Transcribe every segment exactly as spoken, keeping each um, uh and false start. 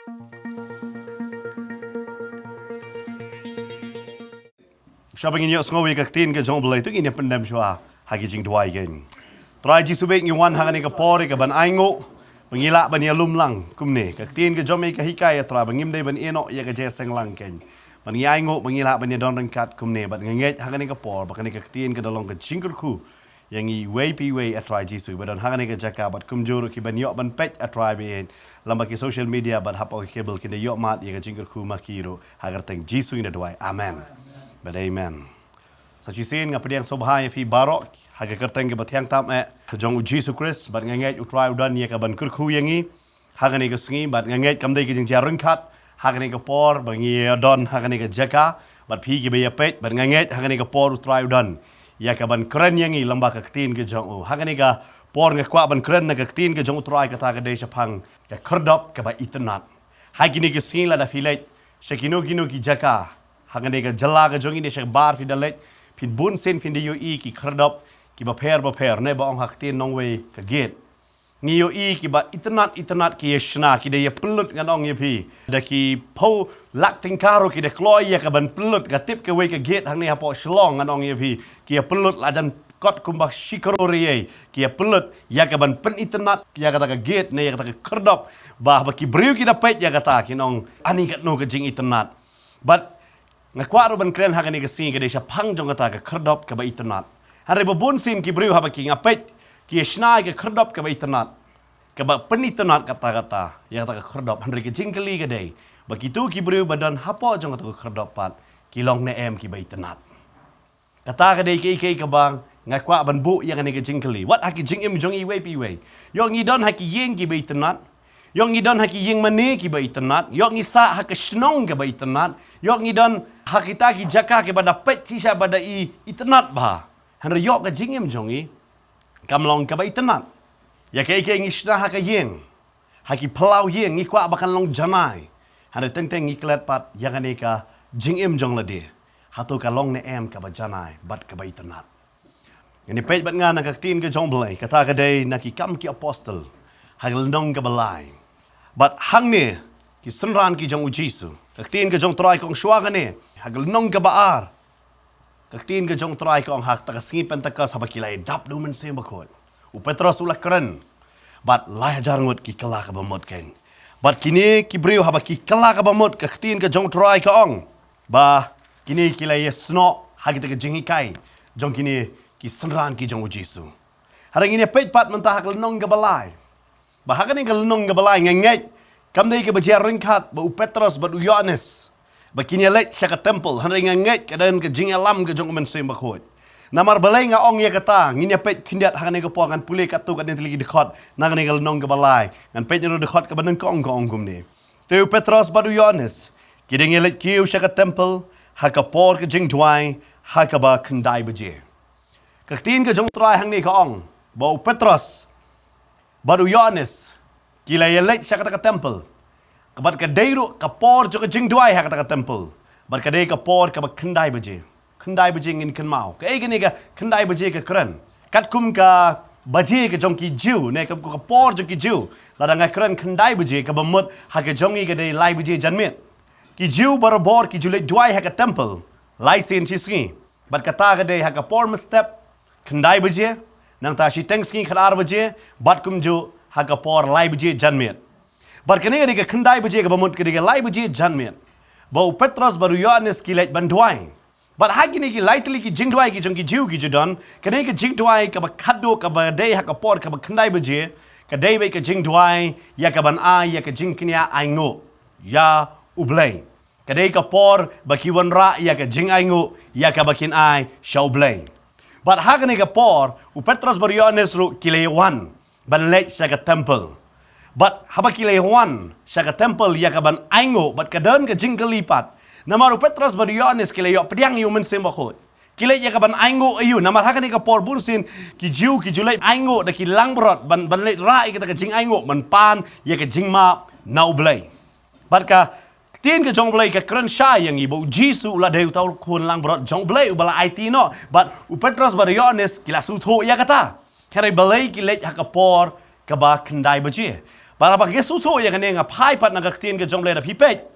Shuwa ba ngin ïohsngew ïa ka ktien ka jong U Blei, to ngin ïa pyndem shuwa ha ki jingduwai kein. Trai Jisu bad ngi wan ha kane ka por ïa ka ban ainguh ba ngi lah ban ïalum lang kumne. Ka ktien ka jong me ka hikai, ïa Trai, ba ngim dei ban ïehnoh ïa ka jingseng lang kein. Ba ngi ainguh ba ngi lah ban ïadon ryngkat kumne, bad nga ngeit ha kane ka por ba kane ka ktien ka da long ka jingkyrkhu ïa ngi iwei pa iwei, ïa Trai Jisu, ba don ha kane ka jaka bad kumjuh ruh ki ban ïoh ban peit, ïa Trai, bad lem bad ki social media bad hapoh ki cable, kin da ïoh mad ïa ka jingkyrkhu ma ki ruh. Ha ka kyrteng Jisu ngi da duwai. Amen. Bad amen. Sa shisien nga pdiang sngewbha ïa phi baroh ha ka kyrteng kaba thiang tam eh ka jong U Jisu Khrist, bad nga ngeit U Trai u don ïa ka ban kyrkhu ïa ngi ha kane ka sngi, bad nga ngeit kam dei ka jingjia ryngkat ha kane ka por ba ngi don ha kane ka jaka, bad phi kiba ïa peit, bad nga ngeit ha kane ka por U Trai u don ïa ka ban kren ïa ngi lem bad ka ktien ka jong u. Ha kane ka por nga kwah ban kren na ka ktien ka jong U Trai, kata ka dei shaphang ka khyrdop kaba itynnad. Ha kine ki sngi lada phi leit sha kino kino ki jaka ha kane ka jylla ka jong ngi ne shabar phi da leit, phin bun sien phin da ïohi ki khyrdop kiba pher bapher, ne ba ong ha ka ktien nongwei ka gate. Ngi ïohi kiba itynnad itynnad ki ïa shna, ki da ïa pynlut ngan ong ïa phi. Da ki phew lak tyngka ruh ki da kloi ïa ka ban pynlut. Nga tip kawei ka gate hangne hapoh Shillong ngan ong ïa phi, ki ïa pynlut la jan kot kumba shi klur riei, ki ïa pynlut ïa ka ban pynitynnad ïa kata ka gate ne ïa kata ka khyrdop, ba haba ki briew ki da peit ïa kata kin ong, ani katno ka jingitynnad. Bad nga kwah ruh ban kren ha kane ka sngi ka dei shaphang jong kata ka khyrdop kaba itynnad. Hynrei ba bun sien ki briew haba ki, nga peit, ki ïa shna ïa ka khyrdop kaba itynnad, kaba pynitynnad katta katta ïa kata ka khyrdop. Hynrei ka jingkylli ka dei ba kito ki briew ba don hapoh jong kata ka khyrdop pat ki long ne em kiba itynnad? Kata ka dei kaei kaei kaba nga kwah ban buh ïa kane ka jingkylli wat ha ki jingim jong ngi iwei pa iwei. Ïoh ngi don ha ki ïing kiba itynnad, ïoh ngi don ha ki ïing mane kiba itynnad, ïoh ngi sah ha ka shnong kaba itynnad, ïoh ngi don ha kita ki jaka kiba da peit shisha ba da i itynnad bha. Hynrei ïoh ka jingim jong ngi kam long kaba itynnad. Ïa kaei kaei ngi shna ha ka ïing, ha ki phyllaw ïing, ngi kwah ba kan long janai, hynrei teng teng ngi klet pat ïa kane ka jingim jong lade, hato ka long ne em kaba janai bad kaba itynnad? Ngin ïa peit bad nga na ka ktien ka jong U Blei, kata ka dei na Ki Kam ki Apostol ha ka lynnong kaba lai. Bad hangne ki synran ki jong U Jisu, ka ktien ka jong U Trai ka ong shuwa kane ha ka lynnong kaba ar. Ka ktien ka jong U Trai ka ong ha kata ka sngi Pentekost haba ki la ïadap da U Mynsiem Bakhuid, U Petros u la kren bad lai hajar ngut ki kylla kaba mut kein. Bad kine ki briew haba ki kylla kaba mut, ka ktien ka jong U Trai ka ong ba kine ki la ïasnoh ha kita ki jinghikai jong kine ki synran ki jong U Jisu. Hynrei ngin ïa peit pat mynta ha ka lynnong kaba lai. Ba ha kane ka lynnong kaba lai nga ngeit kam dei kaba jia ryngkat ba u Petros bad u Ïoannis ba kin ïa leit sha ka temple, hynrei nga ngeit ka don ka jingïalam ka jong U Mynsiem Bakhuid. Namar balei nga ong ïa kata, ngin ïa peit khyndiat ha kane ka por, ngan pule katto katne tylli ki dkhot na kane ka lynnong kaba lai. Ngan peit na ka dkhot kaba nyngkong, ka ong kumne: Te u Petros bad u Ïoannis ki dang ïa leit kiew sha ka temple ha ka por ka jingduwai ha kaba khyndai baje. Ka ktien ka jong U Trai hangne ka ong ba u Petros bad u Ïoannis ki la ïa leit sha kata ka temple. Bad ka dei ruh ka por jong ka jingduwai ha kata ka temple. Bad ka dei ka por kaba khyndai baje. Khyndai baje ngin kynmaw. Kaei kane ka khyndai baje ka kren? Katkum ka baje ka jong ki Jiw, ne ka, ka por jong ki Jiw, lada nga kren khyndai baje, kaba mut ha ka jong ngi ka dei lai baje janmiet. Ki Jiw barabor ki ju leit duwai ha ka temple lai sien shi sngi. Bad kata ka dei ha ka por mynstep khyndai baje, nangta shiteng sngi khatar baje, bad kumjuh ha ka por lai baje janmiet. Bad kane ka dei ka khyndai baje kaba mut, ka dei ka lai baje janmiet, ba u Petros bad u Ïoannis ki leit ban duwai. Bad ha kine ki lai tylli ki jingduwai ki jong ki Jiw ki ju don, kane ka jingduwai kaba khatduh kaba dei ha ka por kaba khyndai baje, ka dei beit ka jingduwai ïa ka ban ai ïa ka jingkñia ainguh ïa U Blei. Ka dei ka por ba ki wanrah ïa ka jingainguh ïa kaba kin ai sha U Blei. Bad ha kane ka por u Petros bad u Ïoannis ruh ki la ïa wan ban leit sha ka temple. Bad haba ki la ïa wan sha ka temple ïa ka ban ainguh, bad ka don ka jingkylli pat. Namar u Petros bad u Ïoannis ki la ïoh pdiang ïa U Mynsiem Bakhuid, ki leit ïa ka ban ainguh aïu? Namar ha kane ka por bun sien ki Jiw ki ju leit ainguh da ki langbrot ban, ban leit rah ïa kata ka jingainguh, ban pan ïa ka jingmap na U Blei. Bad ka ktien ka jong U Blei ka kren shai ïa ngi ba u Jisu u la dei uta u khun langbrot jong U Blei uba la aiti noh. Bad u Petros bad u Ïoannis ki la sngewthuh ïa kata. Hynrei balei ki leit ha ka por kaba khyndai baje? Para ba ngi sngewthuh ïa kane, nga phai pat na ka ktien ka jong U Blei, da phi peit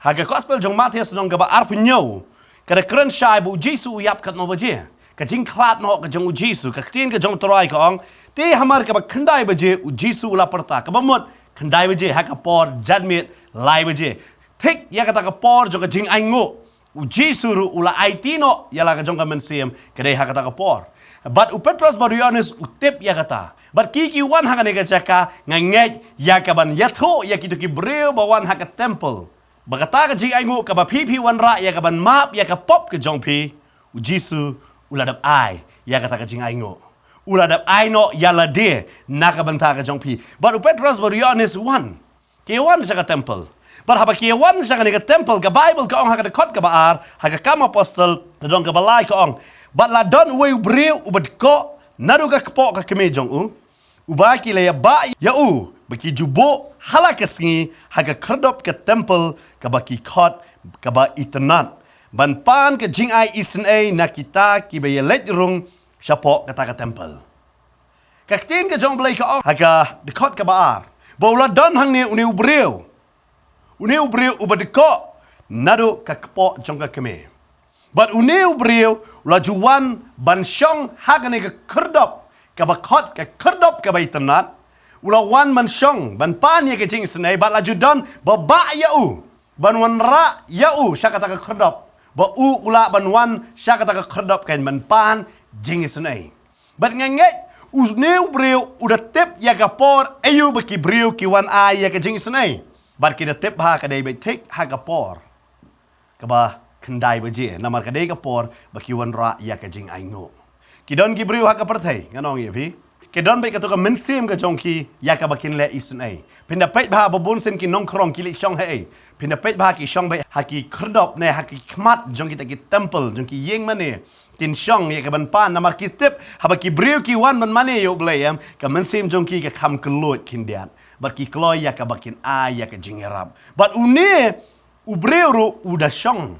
ha ka gospel jong u Mathaios lynnong kaba arphew hynñiew, ka da kren shai ba u Jisu u ïap katno baje. Ka jingkhlad noh ka jong u Jisu, ka ktien ka jong u Trai ka ong, te hamar kaba khyndai baje u Jisu u la pyrta, kaba mut khyndai baje ha ka por janmiet lai baje. Thik ïa kata ka por jong ka jingainguh, u Jisu ruh u la aiti noh ïa la ka jong ka mynsiem ka dei ha kata ka por. Bad u Petros bad u Ïoannis u tip ïa kata. Bad ki ki wan ha kane ka jaka, nga ngeit ïa kaban ïathuh ïa kito ki briew ba wan ha ka temple ba kata ka jingainguh kaba phi phi wanrah ïa kaban map ïa ka pop ka jong phi, u Jisu u la dep ai ïa kata ka jingainguh. U la dep ai noh ïa lade na ka bynta ka jong phi. Bad u Petros bad u Ïoannis wan, ki wan sha ka temple. Bad haba ki wan sha kane ka temple, ka Bible ka ong ha ka dkhot kaba ar ha ka Kam Apostol lynnong kaba lai ka ong, bad la don uwei u briew uba dkoh naduh ka kpoh ka kmie jong u, uba ki la ïabah ïa u ba ki ju buh ha la ka sngi ha ka khyrdop ka temple kaba ki khot kaba itynnad, ban pan ka jingai isynei na kita kiba ïaleit rung shapoh kata ka temple. Ka ktien ka jong U Blei ka ong ha ka dkhot kaba ar, ba u la don hangne une u briew, une u briew uba dkoh naduh ka kpoh jong ka kmie. Bad une u briew u la ju wan ban shong ha kane ka khyrdop kaba khot ka khyrdop kaba itynnad. U la wan ban shong ban pan ïa ka jingisynei, bad la ju don ba bah ïa u ban wanrah ïa u sha kata ka khyrdop, ba u u lah ban wan sha kata ka khyrdop kan ban pan jingisynei. Bad nga ngeit une u briew u da tip ïa ka por aïu ba ki briew ki wan ai ïa ka jingisynei. Bad ki da tip ba ka dei beit thik ha ka por kaba khyndai baje, namar ka dei ka por ba ki wanrah ïa ka jingainguh. Ki don ki briew ha ka pyrthei, ngan ong ïa phi, ki don beit kato ka mynsiem ka jong ki ïa kaba kin leh isynei. Phin da peit ba ha ba bun sien ki nongkhrong ki leit shong haei? Phin da peit ba ha ki shong beit ha ki khyrdop ne ha ki khmat jong kita ki temple, jong ki ïing mane. Kin shong ïa kaban pan, namar ki tip haba ki briew ki wan ban mane ïa U Blei, em, ka mynsiem jong ki ka kham kylluid khyndiat. Bad ki kloi ïa kaba kin ai ïa ka jingïarap. Bad une u briew ruh u da shong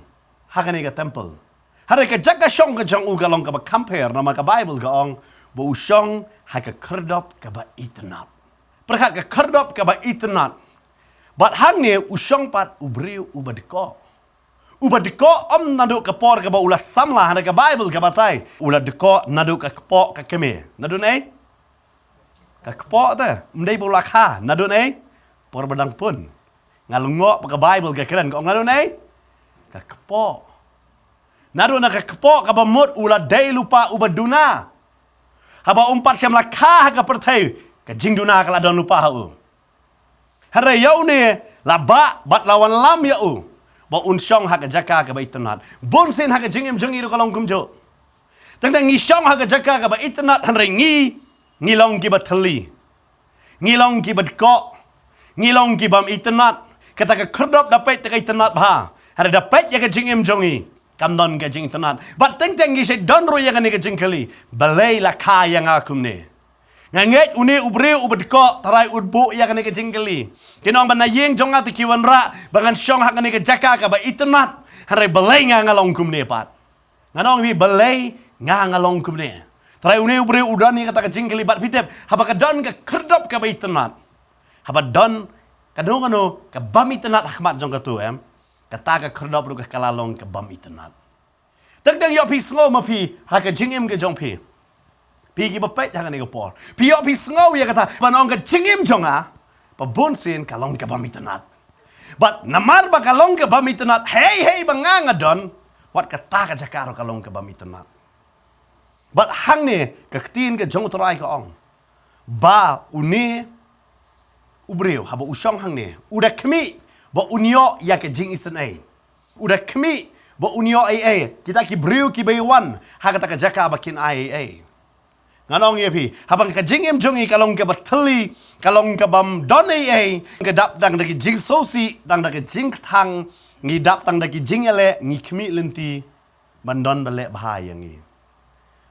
ha kane ka temple. Hynrei ka jaka shong ka jong u ka long kaba kham pher, namar ka Bible ka ong ba u shong ha ka khyrdop kaba itynnad. Pyrkhat, ka khyrdop kaba itynnad. Bad hangne u shong pat u briew uba dkoh. Uba dkoh ym naduh ka por kaba u la samla, hynrei ka Bible ka batai u la dkoh naduh ka kpoh ka kmie. Naduh naei? Ka kpoh te, ym dei ba u la kha. Naduh naei? Por ba dang pun. Nga lyngngoh ba ka Bible ka kren, ka ong naduh naei? Ka kpoh. Naduh na ka kpoh, kaba mut u la dei lypa uba duna. Haba um pat shym la kha ha ka pyrthei, ka jingduna ka la don lypa ha u. Hynrei ïa une la bah bad la wanlam ïa u ba un shong ha ka jaka kaba itynnad. Bun sien ha ka jingim jong ngi ruh ka long kumjuh. Tang tang ngi shong ha ka jaka kaba itynnad, hynrei ngi, ngi long kiba thylli. Ngi long kiba dkoh. Ngi long ki bym itynnad. Kata ka khyrdop da peit te ka itynnad bha, hynrei da peit ïa ka jingim jong ngi, kam don ka jingitynnad. Bad teng teng ngi sa don ruh ïa kane ka jingkylli, balei la kha ïa nga kumne? Nga ngeit une u briew uba dkoh, Trai u buh ïa kane ka jingkylli. Kin ong ba na ïing jong nga te ki wanrah ba ngan shong ha kane ka jaka kaba itynnad, hynrei balei nga nga long kumne pat? Ngan ong ïa phi, balei nga nga long kumne? Trai, une u briew u don ïa kata ka jingkylli, bad phi tip, haba ka don ka khyrdop kaba itynnad, haba don kano kano ka bym itynnad ha khmat jong katu, em, kata ka khyrdop ruh ka la long ka bym itynnad. Teng teng ïoh phi sngew ma phi ha ka jingim ka jong phi. Phi kiba peit ha kane ka por, phi ïoh phi sngew ïa kata, ban ong ka jingim jong nga, ba bun sien ka long ka bym itynnad. Bad namar ba ka long ka bym itynnad, hei hei ba nga nga don, wat kata ka jaka ruh ka long ka bym itynnad. Bad hangne ka ktien ka jong u Trai ka ong ba une u briew haba u shong hangne, u da khmih ba un ïoh ïa ka jingisynei. U da khmih ba un ïoh ei ei. Kita ki briew kiba ïawan ha kata ka jaka ba kin ai ei ei. Ngan ong ïa phi, haba ka jingim jong ngi ka long kaba thylli, ka long ka bym don ei ei, ka dap tang da ki jingsngewsih, tang da ki jingkthang, ngi dap tang da ki jingïaleh, ngi khmih lynti ban don ba leh bha ïa ngi,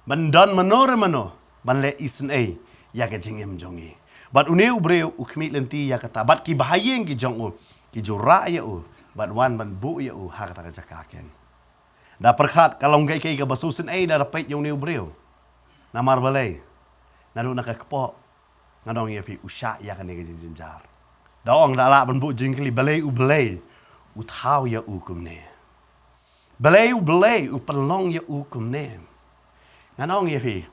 ban don mano re mano, ban leh isynei ïa ka jingim jong ngi. Bad une u briew u khmih lynti ïa kata, bad ki bahaïing ki jong u ki ju rah ïa u, bad wan ban buh ïa u ha kata ka jaka ken. Da pyrkhat, ka long kaei kaei kaba sngewsynei da peit ïa une u briew. Namar balei? Naduh na ka kpoh, ngan ong ïa phi, u shah ïa kane ka jingjynjar. Da ong da lah ban buh jingkylli, balei u Blei u thaw ïa u kumne? Balei u Blei u pynlong ïa u kumne? Ngan ong ïa phi,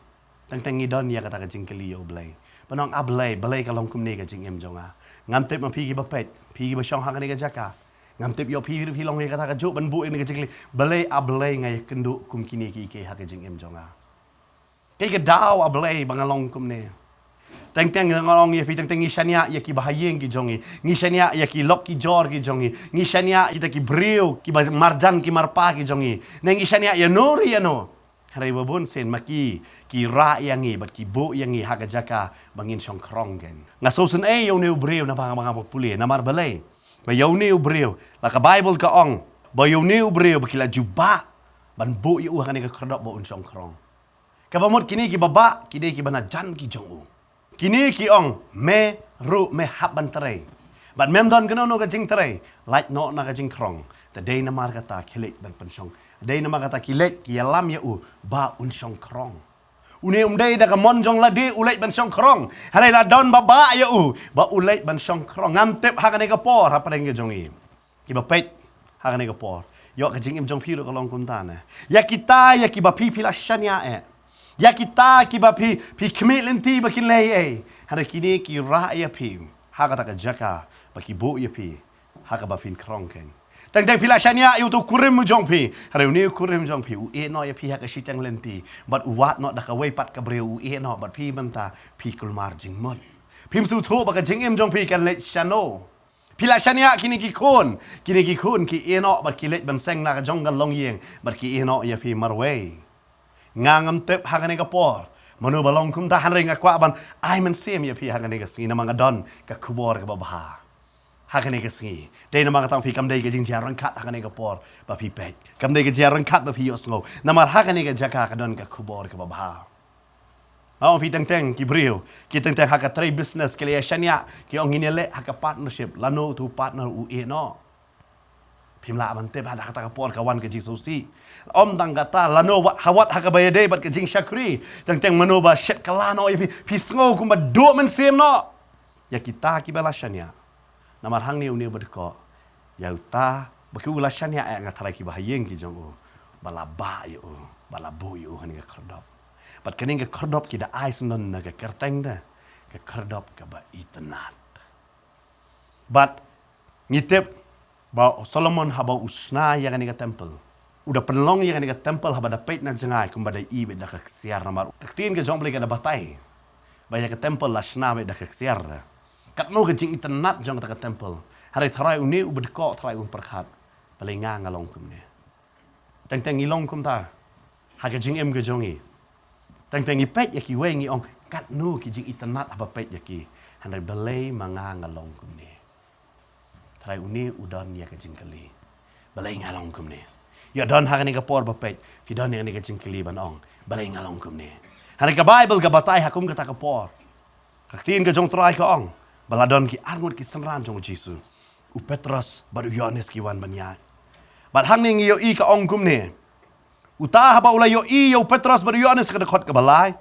teng teng ngi don ïa kata ka jingkylli ïa u Blei. Ban ong, a Blei, balei ka long kumne ka jingim jong nga? Ngam tip ma phi kiba peit, phi kiba shong ha kane ka jaka. Ngam tip ïa phi, phi long ïa kata kajuh ban buh ïa kane ka jingkylli. Balei, a Blei, nga ïakynduh kum kine kiei kiei ha ka jingim jong nga? Kaei ka daw, a Blei, ba nga long kumne? Teng teng ngan ong ïa phi, teng teng ngi shaniah ïa kiba ha ïing ki jong ngi. Ngi shaniah ïa ki lok ki jor ki jong ngi. Ngi shaniah ïa kita ki briew kiba marjan ki marpa ki jong ngi. Ne ngi shaniah ïa no re ïa no. Hynrei ba bun sien ma ki, ki rah ïa ngi bad ki buh ïa ngi ha ka jaka ba ngin shong khrong kein. Nga sngewsynei ïa une u briew namar ba nga pule, namar balei? Ba ïa une u briew, la ka Baibl ka ong, ba ïa une u briew ba ki la jubah ban buh ïa u ha kane ka khyrdop ba un shong khrong. Kaba mut kine kiba bah ki dei kiba na jan ki jong u. Kine ki ong, me ruh me hap ban trei. Bad mem don kano kano ka jingtrei, lait noh na ka jingkhrong. Te dei namar kata ki leit ban pynshong. Dei namar kata ki leit ki ïalam ïa u ba un shong khrong. Une um dei da ka mon jong lade u leit ban shong khrong. Hynrei la don ba bah ïa u ba u leit ban shong khrong. Ngam tip ha kane ka por hapdeng ka jong ngi kiba peit ha kane ka por, ïoh ka jingim jong phi ruh ka long kumta ne. Ïa kita ïa kiba phi phi la shaniah eh. Ïa kita kiba phi phi khmih lynti ba kin leh ei. Hynrei kine ki rah ïa phi ha kata ka jaka ba ki buh ïa phi ha kaba phin khrong kein. Teng teng phi la shaniah ïa uto u kurim u jong phi. Hynrei une u kurim jong phi u ïeh noh ïa phi ha ka shiteng lynti. Bad u wad noh da kawei pat ka briew u ïeh noh bad phi mynta phi kulmar jingmut. Phim sngewthuh ba ka jingim jong phi kan leit shano. Phi la shaniah kine ki khun, kine ki khun ki ïeh noh bad ki leit ban seng na ka jong ka longïing bad ki ïeh noh ïa phi marwei. Nga ngam tip ha kane ka por mano ba long kumta, hynrei nga kwah ban ai mynsiem ïa phi ha kane ka sngi namar nga don ka khubor kaba bha. Ha kane ka sngi dei namar nga tang phi kam dei ka jingjia ryngkat ha kane ka por ba phi peit, kam dei ka jia ryngkat ba phi ïohsngew, namar ha kane ka jaka ka don ka khubor kaba bha. Nga ong phi, teng teng ki briew ki teng teng ha ka trei business ki la ïa shaniah, ki ong ngin ïa leh ha ka partnership, lano uto u partner u ïeh noh. Phim lah ban tip, ha kata ka por ka wan ka jingsngewsih. Ym tang kata, lano wat ha, wat ha kaba ïadei bad ka jingshakri, teng teng mano ba shet kylla noh ïa phi, phi sngew kumba duh mynsiem noh. Ïa kita kiba la shaniah. Namar hangne une u ba dkoh, ïa uta ba ki u la shaniah eh, nga tharai kiba ha ïing ki jong u ba la bah ïa u, ba la buh ïa u ha kane ka khyrdop. Bad kane ka khyrdop ki da ai syndon na ka kyrteng de ka khyrdop kaba itynnad. Bad ngi tip ba u Solomon haba u shna ïa kane ka temple, u da pynlong ïa kane ka temple haba da peit na jngai kumba da i beit da ka ksiar, namar ka ktien ka jong U Blei ka da batai ba ïa ka temple la shna beit da ka ksiar. Katno ka jingitynnad jong kata ka temple. Hynrei tharai une u ba dkoh tharai un pyrkhat, balei nga nga long kumne? Teng teng ngi long kumta ha ka jingim ka jong ngi. Teng teng ngi peit ïa kiwei ngi ong katno ki jingitynnad haba peit ïa ki. Hynrei balei ma nga nga long kumne? Tharai une u don ïa ka jingkylli, balei nga long kumne? Ïa don ha kane ka por ba peit phi don ïa kane ka jingkylli ban ong, balei nga long kumne? Hynrei ka Baibl ka batai ha kum kata ka por, ka ktien ka jong U Trai ka ong ba la don ki arngut ki synran jong U Jisu, u Petros bad u Ïoannis ki wan ban ïaid. Bad hangne ngi ïohi ka ong kumne, uta haba u la ïohi ïa u Petros bad u Ïoannis, ka dkhot kaba lai,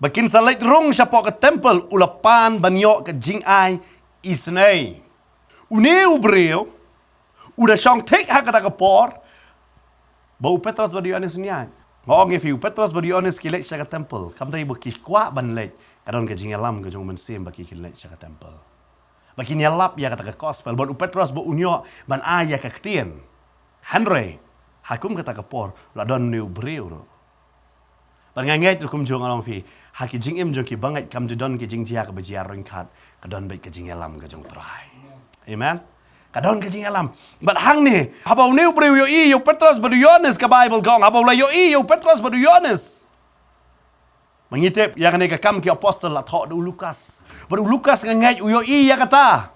ba kin sa leit rung shapoh ka temple, u la pan ban ïoh ka jingai isynei. Une u briew u da shong thik ha kata ka por ba u Petros bad u Ïoannis un ïaid. Nga ong ïa phi, u Petros bad u Ïoannis ki leit sha ka temple kam dei ba ki kwah ban leit, ka don ka jingïalam ka jong u Mynsiem ba ki kin leit sha ka temple, ba kin ïalap ïa kata ka gospel, bad u Petros ba un ïoh ban ai ïa ka ktien. Hynrei ha kum kata ka por la don une u briew ruh. Bad nga ngeit ruh kumjuh, nga ong ïa phi, ha ki jingim jong ki bangeit kam ju don ki jingjia kaba jia ryngkat, ka don beit ka jingïalam ka jong U Trai. Amen. Ka don ka jingïalam. Bad hangne haba une u briew u ïohi ïa u Petros bad u Ïoannis, ka Baibl ka ong haba u la ïohi ïa u Petros bad u Ïoannis, ma ngi tip ïa kane ka Kam ki Apostol la thoh da u Lukas. Bad u Lukas nga ngeit u ïohi ïa kata.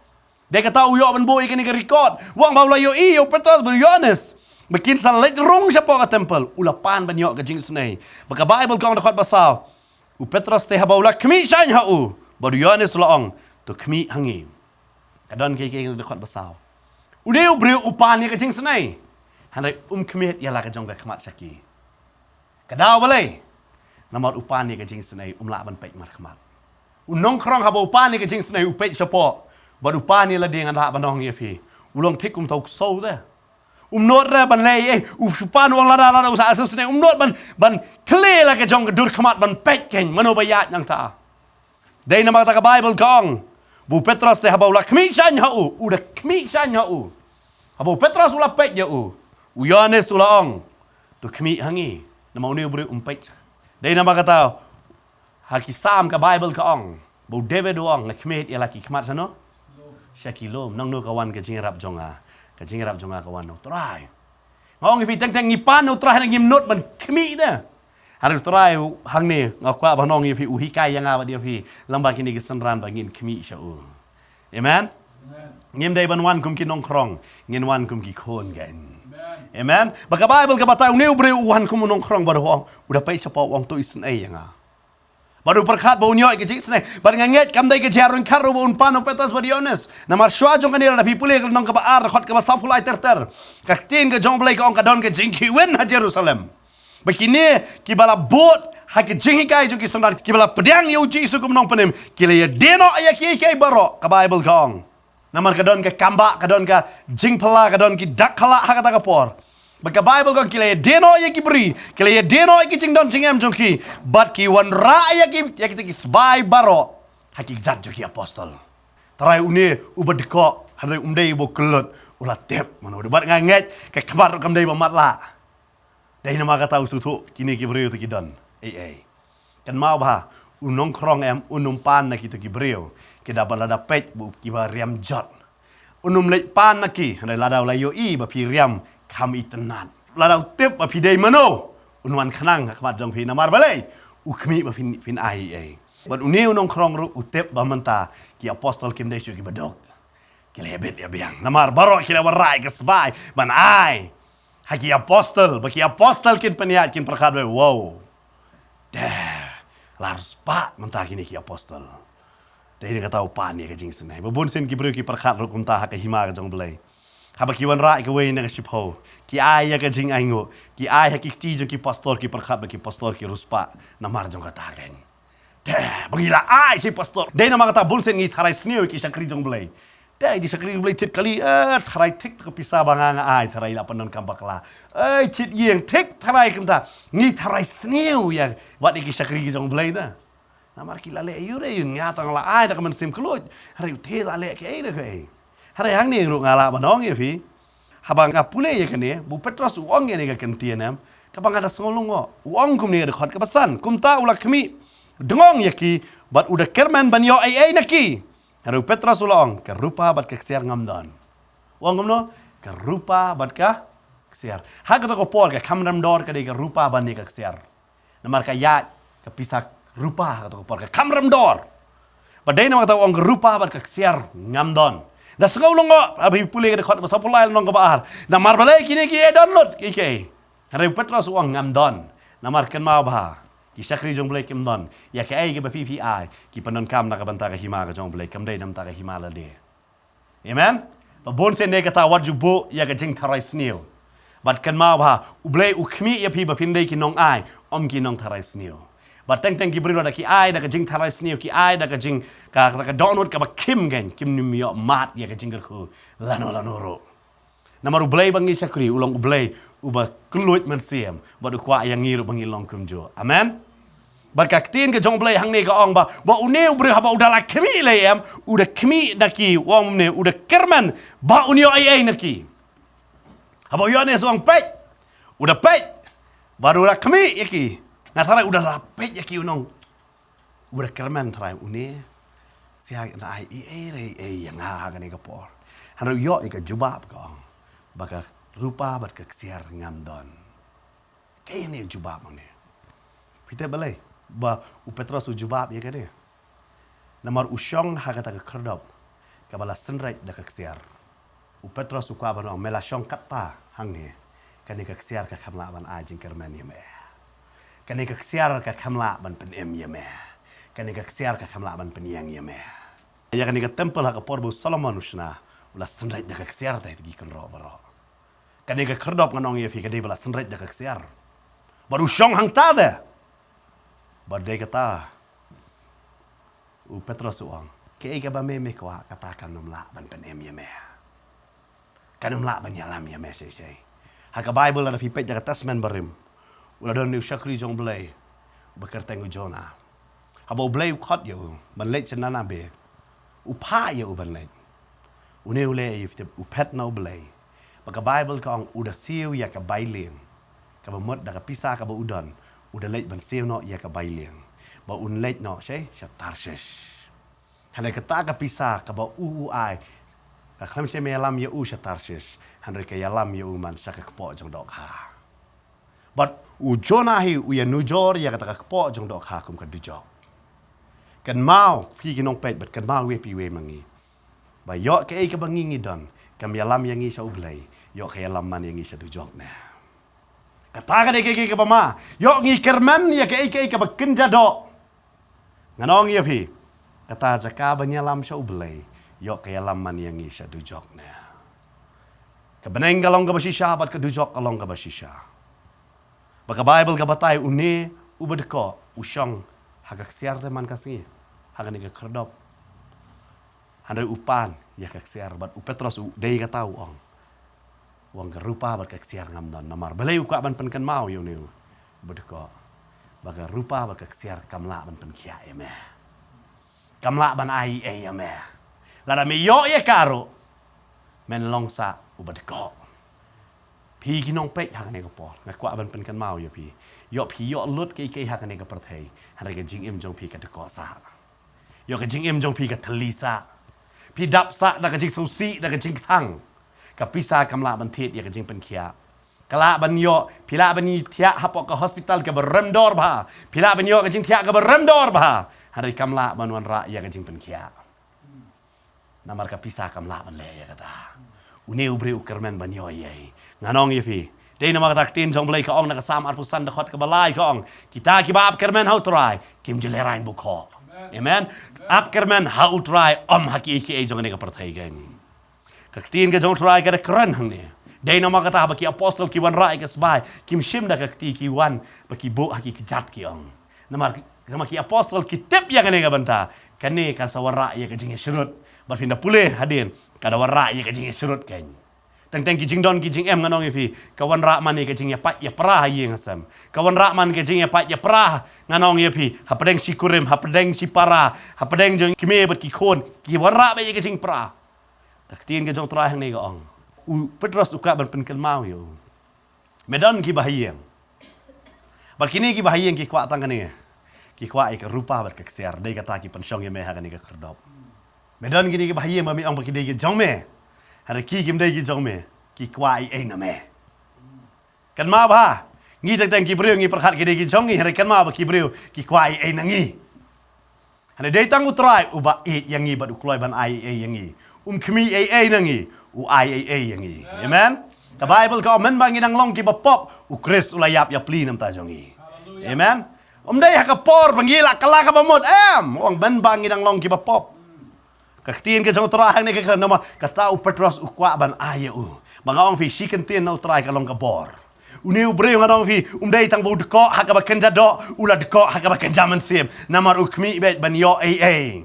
Dei kata u ïoh ban buh ïa kane ka record. U ong ba u la ïohi ïa u Petros bad u Ïoannis ba kin sa leit rung shapoh ka temple, u la pan ban ïoh ka jingisynei. Bad ka Baibl ka ong, dkhot ba saw, u Petros te haba u la khmih shaiñ ha u, bad u Ïoannis u la ong, to khmih ha ngi. Ka don kiei kiei, dkhot ba saw. Une u briew u pan ïa ka jingisynei, hynrei um khmih ïa la ka jong ka khmat sha ki. Ka daw balei? Namar u pan ïa ka jingisynei, um lah ban peit markhmat. U nongkhrong haba u pan ïa ka jingisynei u peit shapoh, Bad u pan ïa lade, ngan lah ban ong ïa phi, u long thik kumta u ksew te. Um nud re ban leh ei, u shu pan u ong lada, lada u sa sngewsynei, um nud ban, ban khleh la ka jong ka dur khmat ban peit keiñ mano ba ïaid nangta. Dei namar kata ka Baibl ka ong ba u Petros te haba u la khmih shane ha u, u da khmih shane ha u. Haba u Petros u la peit ïa u, u Ïoannis u la ong, to khmih ha ngi, namar une u briew um peit. Dei namar kata ha ki Salm ka Baibl ka ong ba u David u ong, nga khmih ïa la ki khmat shano, sha ki lum. Nangno ka wan ka jingïarap jong nga? Ka jingïarap jong nga ka wan na u Trai. Nga ong ïa phi, teng teng ngi pan na u Trai, ngim nud ban khmih te. Hynrei u Trai hangne nga kwah ban ong ïa phi, u hikai ïa nga bad ïa phi lyngba kine ki synran ba ngin khmih sha u. Amen. Ngim dei ban wan kum ki nongkhrong, ngin wan kum ki khun keiñ. Amen. Ba ka Baibl ka batai une u briew u wan kum u nongkhrong bad u ong, u da peit shapoh, u ong, to isynei ïa nga. Bad u pyrkhat ba un ïoh ïa ka jingisynei. Bad nga ngeit kam dei ka jingïaroh khatduh ba un pan u Petros bad Ïoannis. Namar shuwa jong kane, lada phi pule ka lynnong kaba ar, dkhot kaba sawphew lai ter ter, ka ktien ka jong U Blei ka ong ka don ka jingkhih win ha Jerusalem. Ba kine kiba la bud ha ka jinghikai jong ki synran, kiba la pdiang ïa u Jisu kum u nongpynim, ki la ïadei noh ïa kiei kiei baroh, ka Baibl ka ong. Namar ka don ka kambah, ka don ka jingphylla, ka don ki dak khlad ha kata ka por. Bad ka Baibl ka ong ki la ïadei noh ïa ki bri, ki la ïadei noh ïa ki jingdon jingem jong ki, bad ki wanrah ïa ki, ïa kita ki sbai baroh ha ki kjat jong ki apostol. Tharai une uba dkoh, hynrei um dei uba kyllut, u la tip mano. Bad nga ngeit ka khmat ruh kam dei ba matlah. Dei namar kata u sngewthuh kine ki briew te ki don ei ei. Kynmaw bha, u nongkhrong em, un ym pan na kito ki briew kiba lada peit ba kiba riam jot. Un ym leit pan na ki, hynrei lada u la ïohi ba phi riam, kham itynnad. Lada u tip ba phi dei mano, un wan khnang ha khmat jong phi. Namar balei? U khmih ba phin, phin ai ei ei. Bad une u nongkhrong ruh u tip ba mynta ki apostol kim dei shuh kiba duk. Ki la ïabit ïabiang. Namar baroh ki la wanrah ïa ka sbai ban ai ha ki apostol, ba ki apostol kin pynïaid, kin pyrkhat ba, wow, te la riewspah mynta kine ki apostol. Dei na kata u pan ïa ka jingisynei. Ba bun sien ki briew ki pyrkhat ruh kumta ha ka hima ka jong U Blei. Haba ki wanrah ïa kawei na ka shiphew, ki ai ïa ka jingainguh, ki ai ha ki kti jong ki pastor, ki pyrkhat ba ki pastor ki riewspah namar jong kata keiñ. Te ba ngi la ai sha i pastor. Dei namar kata bun sien ngi tharai sniew ïa ki shakri jong U Blei. Te i shakri jong U Blei thied kali, eh, tharai thik ka pisa ba nga nga ai, tharai la pyndonkam bakla. Eh, thied ïing thik, tharai kumta. Ngi tharai sniew ïa wat ïa ki shakri jong U Blei te. Namar ki la leh ïa u re ïa nga, tang la ai da ka mynsiem kylluid. Hynrei u te la leh kaei re kaei. Hynrei hangne ruh nga lah ban ong ïa phi, haba nga pule ïa kane, ba u Petros u ong ïa kane ka kyntien em, kaba nga da sngew lyngngoh. U ong kumne ha dkhot kaba san, kumta u la khmih dngong ïa ki, bad u da kyrmen ban ïoh ei ei na ki. Hynrei u Petros u la ong, ka rupa bad ka ksiar ngam don. U ong kumno? Ka rupa bad ka ksiar. Ha kato ka por ka kham rem dor ka dei ka rupa bad ne ka ksiar. Namar ka ïaid ka pisa rupa ha kato ka por, ka kham rem dor. Ba dei namar kata u ong ka rupa bad ka ksiar ngam don. Da sngew lyngngoh, haba phi pule ka dkhot ba sawphew lai lynnong kaba ar. Namar balei kine ki ïa don lut kiei kiei. Hynrei u Petros u ong ngam don. Namar kynmaw bha, ki shakri jong U Blei kim don. Ïa kaei kaba phi phi ai, ki pyndonkam na ka bynta ka hima ka jong U Blei, kam dei na ka bynta ka hima lade. Amen. Ba bun sien dei kata, wat ju buh ïa ka jingtharai sniew. Bad kynmaw bha, U Blei u khmih ïa phi ba phin dei ki nongai, ym ki nongtharai sniew. Bad teng teng ki briew lada ki ai da ka jingtharai sniew, ki ai da ka jing, ka, ka, ka dohnud kaba khim keiñ, kim nym ïoh mad ïa ka jingkyrkhu lano lano ruh. Namar U Blei ba ngi shakri u long U Blei uba kylluid mynsiem, bad u kwah ïa ngi ruh ba ngin long kumjuh. Amen. Bad ka ktien ka jong U Blei hangne ka ong ba, ba une u briew haba u da la khmih lei em, u da khmih na ki, u ong kumne, u da kyrmen ba un ïoh ei ei na ki. Haba u Ïoannis u ong peit, u da peit, bad u da khmih ïa ki. Nga tharai u da la peit ïa ki, u ong, u da kyrmen tharai une, shisha na ai ei ei re ei ei ïa nga ha kane ka por. Hynrei u ïoh ïa ka jubab ka ong ba ka rupa bad ka ksiar ngam don. Kaei ne u jubab hangne? Phi tip balei ba u Petros u jubab ïa kane? Namar u shong ha kata ka khyrdop kaba la synreit da ka ksiar. U Petros u kwah ban ong, me la shong katta hangne, kane ka ksiar ka kham lah ban ai jingkyrmen ïa me. Kane ka ksiar ka kham lah ban pynim ïa me. Kane ka ksiar ka kham lah ban pynïeng ïa me. Ïa kane ka templ ha ka por ba u Solomon u shna, u la synreit da ka ksiar, te ki kynroh baroh. Kane ka khyrdop ngan ong ïa phi ka dei ba la synreit da ka ksiar. Bad u shong hangta te. Bad dei kata u Petros u ong, Kaei kaba me me kwah, kata kan ym lah ban pynim ïa me. Kan ym lah ban ïalam ïa me shisha. Ha ka Baibl lada phi peit da ka Testament Barim, u la don u shakri jong U Blei, uba kyrteng u Jonah. Haba U Blei u khot ïa u ban leit sha Ninive, u phah ïa u ban leit. Une u leh ïa u, u phet na U Blei. Ba ka Baibl ka ong u da siew ïa ka bailieng, kaba mut da ka pisa kaba u don, u da leit ban siew noh ïa ka bailieng, ba un leit noh sha, sha Tarshish. Hynrei kata ka pisa kaba u u ai, ka khlem shym ïalam ïa u sha Tarshish, hynrei ka ïalam ïa u man sha ka kpoh jong dohkha. Bad u Jonah hi u ïanujor ïa kata ka kpoh jong dohkha kum ka dujok. Kynmaw phi ki nongpeit bad kynmaw iwei pa iwei ma ngi, ba ïoh kaei kaba ngi ngi don kam ïalam ïa ngi sha U Blei, ïoh ka ïalam man ïa ngi sha dujok ne. Kata ka dei kaei kaei kaba ma, ïoh ngi kyrmen ïa kaei kaei kaba kynja doh. Ngan ong ïa phi, kata jaka ban ïalam sha U Blei, ïoh ka ïalam man ïa ngi sha dujok ne. Ka bneng ka long kaba shisha bad ka dujok ka long kaba shisha. Ba ka Baibl ka batai une uba dkoh u shong ha ka ksiar te man ka sngi, ha kane ka khyrdop. Hynrei u pan ïa ka ksiar bad u Petros u dei kata u ong, u ong ka rupa bad ka ksiar ngam don, namar balei u kwah ban pynkynmaw ïa une uba dkoh, ba ka rupa bad ka ksiar kam lah ban pynkhiah ïa me. Kam lah ban ai ei ïa me. Lada me ïoh ïa ka ruh, men long sa uba dkoh. Phi ki nongpeit ha kane ka por, nga kwah ban pynkynmaw ïa phi. Ïoh phi ïoh lut kaei kaei ha kane ka pyrthei, hynrei ka jingim jong phi ka dkoh sa. Ïoh ka jingim jong phi ka thylli sa. Phi dap sa da ka jingsngewsih, da ka jingkthang. Ka pisa kam lah ban thied ïa ka jingpynkhiah. Ka lah ban ïoh, phi lah ban ïoh thiah hapoh ka hospital kaba rem dor bha. Phi lah ban ïoh ka jingthiah kaba rem dor bha. Hynrei kam lah ban wanrah ïa ka jingpynkhiah. Namar ka pisa kam lah ban leh ïa kata. Une u briew u kyrmen ban ïoh ei ei. Ngan ong ïa phi, dei namar kata ka ktien jong U Blei ka ong na ka Salm arphew san dkhot kaba lai ka ong, kita kiba ap kyrmen ha U Trai kim ju lehraiñ bukhoh. Amen. Ap kyrmen ha U Trai, ym ha kiei kiei jong kane ka pyrthei keiñ. Ka ktien ka jong U Trai ka da kren hangne. Dei namar kata ba ki apostol ki wanrah ïa ka sbai, kim shim da ka kti ki wan, ba ki buh ha ki kjat ki ong. Namar, namar ki apostol ki tip ïa kane ka bynta, kane kan sa wanrah ïa ka jingïasyrut. Bad phin da pule hadien, ka da wanrah ïa ka jingïasyrut keiñ. Teng teng ki jingdon ki jingem ngan ong ïa phi, ka wanrah man ïa ka jingïapait ïapra ha ïing ha sem. Ka wanrah man ka jingïapait ïapra, ngan ong ïa phi, hapdeng shi kurim, hapdeng shi para, hapdeng jong kmie bad ki khun, ki wanrah beit ïa ka jingpra. Ka ktien ka jong U Trai hangne ka ong, u Petros u kwah ban pynkynmaw ïa u. Me don kiba ha ïing. Bad kine kiba ha ïing ki kwah tang kane. Ki kwah ïa ka rupa bad ka ksiar, dei kata ki pynshong ïa me ha kane ka khyrdop. Me don kine kiba ha ïing ba me ong ba ki dei ki jong me. Hynrei ki kim dei ki jong me. Ki kwah ei ei na me. Kynmaw bha. Ngi teng teng ki briew ngi pyrkhat ki dei ki jong ngi, hynrei kynmaw ba ki briew ki kwah ei ei na ngi. Hynrei dei tang U Trai uba ïeit ïa ngi bad u kloi ban ai ei ei ïa ngi. Um khmih ei ei na ngi, u ai ei ei ïa ngi. Amen. Ka Baibl ka ong mynba ngi dang long kiba pop, u Khrist u la ïap ïapli na bynta jong ngi. Amen. Um dei ha ka por ba ngi la kylla kaba mut, em, u ong mynba ngi dang long kiba pop. Ka ktien ka jong U Trai hangne ka kren namar kata u Petros u kwah ban ai ïa u. Ba nga ong phi shi kyntien na U Trai ka long ka bor. Une u briew ngan ong phi, um dei tang ba u dkoh ha kaba kynja doh, u la dkoh ha kaba kynja mynsiem. Namar u khmih beit ban ïoh ei ei.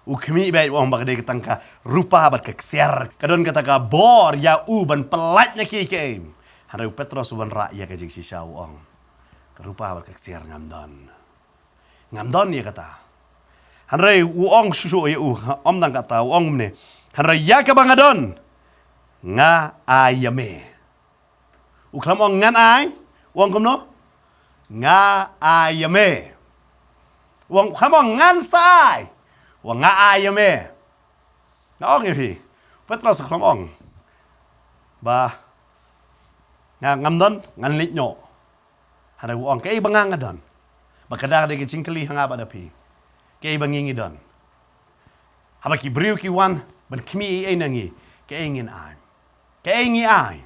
U khmih beit, u ong ba ka dei ka tang ka rupa bad ka ksiar. Ka don kata ka bor ïa u ban pyllait na kiei kiei. Hynrei u Petros u wanrah ïa ka jingshisha u ong, ka rupa bad ka ksiar ngam don. Ngam don ïa kata. Hynrei u ong shuh shuh ïa u, ym tang kata, u ong kumne. Hynrei ïa kaba nga don, nga ai ïa me. U khlem ong ngan ai, u ong kumno? Nga ai ïa me. U ong, khlem ong ngan sa ai, u ong nga ai ïa me. Nga ong ïa phi, Petros u khlem ong ba nga ngam don, ngan leit noh. Hynrei u ong kaei ba nga nga don. Ba kata ka dei ka jingkylli ha nga bad ha phi. Kaei ba ngi ngi don. Haba ki briew ki wan ban khmih ei ei na ngi, kaei ngin ai? Kaei ngi ai?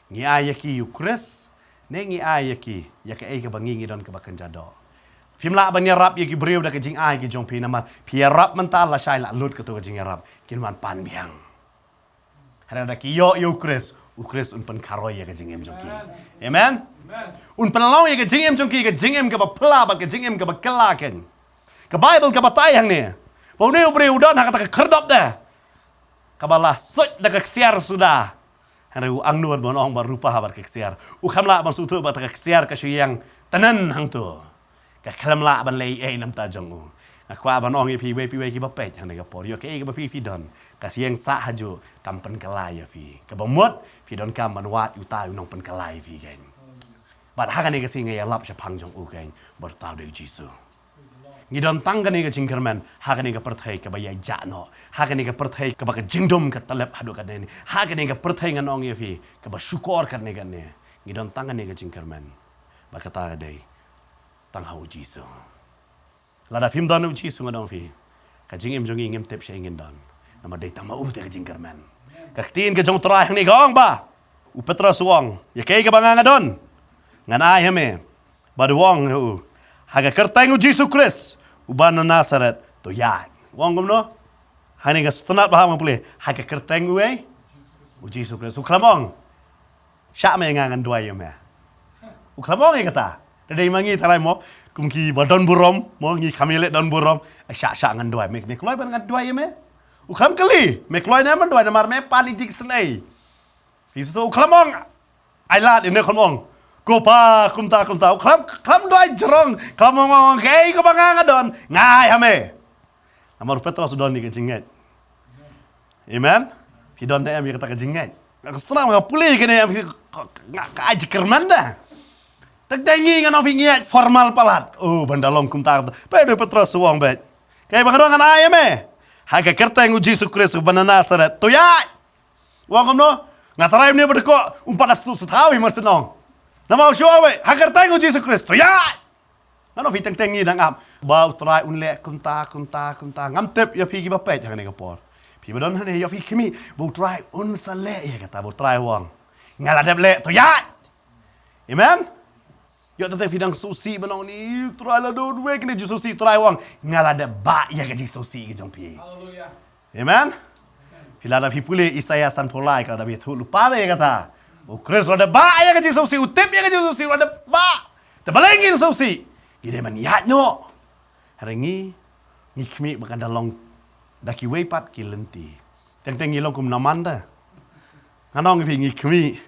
Ngi ai ïa ki ïa u Khrist, ne ngi ai ïa ki ïa kaei kaba ngi ngi don kaba kynja doh? Phim lah ban ïarap ïa ki briew da ka jingai ki jong phi namar phi ïarap mynta, lashai la lut kato ka jingïarap, kin wan pan biang. Hynrei lada ki ïoh ïa u Khrist, u Khrist un pynkharoi ïa ka jingim jong ki. Amen. Un pynlong ïa ka jingim jong ki ka jingim kaba phylla bad ka jingim kaba kylla keiñ. Ka Baibl ka batai hangne, Ba une u briew u don ha kata ka khyrdop de, kaba la suit da ka ksiar suda. Hynrei u angnud ban ong ba rupa bad ka ksiar. U kham lah ban sngewthuh ba kata ka ksiar ka shu ïeng tngen hangto. Ka khlem lah ban leh ei ei namar ta jong u. Nga kwah ban ong ïa phi iwei pa iwei kiba peit hangne ka por. Ïoh kaei kaba phi phi don, ka ïeng sah hajuh kam pynkylla ïa phi. Kaba mut phi donkam ban wad ïa uta u nongpynkylla ïa phi keiñ. Bad ha kane ka sngi nga ïalap shaphang jong u keiñ, ba u thaw da u Jisu. Ngi don tang kane ka jingkyrmen ha kane ka pyrthei kaba ïaid noh, ha kane ka pyrthei kaba ka jingdum ka tlep haduh katne. Ha kane ka pyrthei ngan ong ïa phi kaba shukor katne katne. Ngi don tang kane ka jingkyrmen ba kata ka dei tang ha u Jisu. Lada phim don u Jisu, nga ong ïa phi, ka jingim jong ngi ngim tip shaei ngin don. Namar dei tang ma u te ka jingkyrmen. Ka ktien ka jong u Trai hangne ka ong ba u Petros u ong, ïa kaei kaba nga nga don, ngan ai ha me. Bad u ong ha u, ha ka kyrteng u Jisu Khrist uba na Nasaret, to ïaid. U ong kumno? Hangne ka sngewtynnat ba ha ma pule, ha ka kyrteng u ei? U Jisu Khrist. U khlem ong, shah me, nga ngan duwai ïa me. U khlem ong ïa kata. Te dei ma ngi tharai mo, kum kiba don burom mo, ngi kham ïaleh don burom. Shah shah ngan duwai, me me kloi ban ngan duwai ïa me. U khlem kylli, me kloi ne em ban duwai, namar me pan ïa ka jingisynei. Phi sngewthuh, u khlem ong, ai lad ïa ne, khlem ong, ko Pa, kumta kumta. U khlem, khlem duwai jrong, khlem ong, ong kaei kaba nga nga don, nga ai ha me. Namar u Petros u don ïa ka jingngeit. Amen. Phi don ne em ïa kata ka jingngeit? Nga sngewtynnat nga pule kane, nga ka ai jingkyrmen da. Tang tang ngi ngan ong phi ngi ïaid formal palat. Oh, ban da long kumta kumta. Peit u Petros u ong beit, kaei ba nga don ngan ai ha me. Ha ka kyrteng u Jisu Khrist uba na Nasaret, to ïaid. U ong kumno? Nga tharai une ba dei ko um pat da sngewthuh sha thaw hi, mar shen ong. Namar u shu ong beit, ha ka kyrteng u Jisu Khrist, to ïaid. Ngan ong phi, teng teng ngi dang ap ba u Trai un leh kumta kumta kumta. Ngam tip ïa phi kiba peit hangne ka por, phi ba don hangne, ïoh phi khmih ba u Trai un sa leh ïa kata ba u Trai u ong, nga la dep leh, to ïaid. Amen. Ïoh teng teng phi dang sngewsih ban ong, ni u Trai la don wei kane jingsngewsih, u Trai u ong, nga la dep bah ïa ka jingsngewsih ka jong phi. Haleluya. Amen. Phi lada phi pule Isaïah sanphew lai, ka la dep ïathuh lypa de ïa kata. U Khrist u la dep bah ïa ka jingsngewsih, u tip ïa ka jingsngewsih, u la dep bah. Te balei ngin sngewsih? Ngi dei ban ïaid noh. Hynrei ngi, ngi khmih ba kan da long da kiwei pat ki lynti. Teng teng ngi long kum u Naaman te. Ngan ong ïa phi, ngi khmih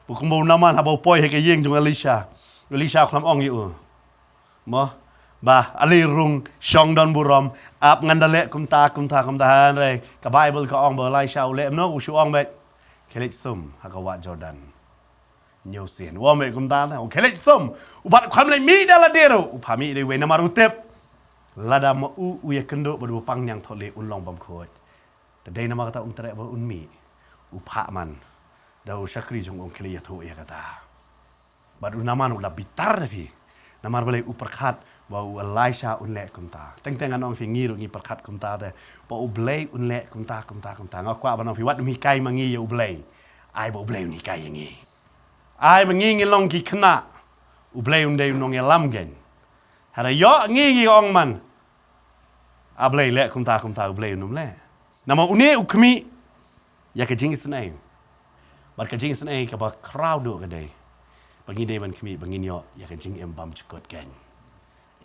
ba kumba u Naaman haba u poi ha ka ïing jong u Elisha, u Elisha u khlem ong ïa u, mo, ba ale rung, shong don burom, ap, ngan da leh kumta kumta kumta. Hynrei ka Baibl ka ong ba u Elisha u leh kumno? U shu ong beit, khie leit sum ha ka wah Jordan hynñiew sien. U ong beit kumta, u khie leit sum. U bat u khlem leit mih da lade ruh, u phah mih da iwei, namar u tip lada ma u u ïakynduh bad u pangniang thohleh, un long bymkhuid. Te dei namar kata um treh ba un mih. U phah man da u shakri jong u, khie leit ïathuh ïa kata. Bad u Naaman u la bitar da phi. Namar balei? U pyrkhat ba u Elisha un leh kumta. Teng teng ngan ong phi, ngi ruh ngi pyrkhat kumta te, ba U Blei un leh kumta kumta kumta. Nga kwah ban ong phi, wat ym hikai ma ngi ïa U Blei, ai ba U Blei un hikai ïa ngi. Ai ba ngi ngin long ki khynnah U Blei, un dei u nongïalam keiñ. Hynrei ïoh ngi ngi ong man, A Blei, leh kumta kumta. U Blei un ym leh. Namar une u khmih ïa ka jingisynei. Bad ka jingisynei kaba khraw duh ka dei ba ngi dei ban khmih ba ngin ïoh ïa ka jingim bymjukut keiñ.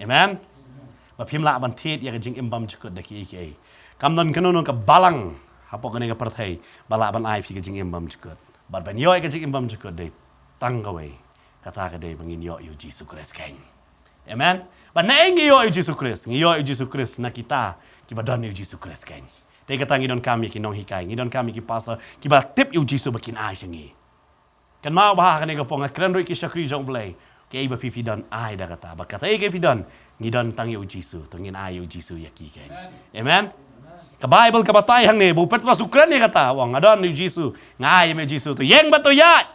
Amen. Ba phim lah ban thied ïa ka jingim bymjukut da kiei kiei. Kam don kano kano ka balang hapoh kane ka pyrthei ba lah ban ai phi ka jingim bymjukut. Bad ban ïoh ïa ka jingim bymjukut dei tang kawei. Kata ka dei ba ngin ïoh ïa u Jisu Khrist keiñ. Amen. Bad naei ngi ïoh ïa u Jisu Khrist? Ngi ïoh ïa u Jisu Khrist na kita kiba don ïa u Jisu Khrist keiñ. Te kata ngi donkam ïa ki nonghikai, ngi donkam ïa ki pastor kiba tip ïa u Jisu ba kin ai sha ngi. Kynmaw ba ha kane ka por nga kren ruh ïa ki shakri jong U Blei. Kaei ba phi phi don, ai da kata. Bad kata kaei phi don, ngi don tang ïa u Jisu, to ngin ai ïa u Jisu ïa ki keiñ. Amen. Ka Baibl ka batai hangne ba u Petros u kren ïa kata, u ong, nga don ïa u Jisu, nga ai ïa me u Jisu, to ïeng bad to ïaid.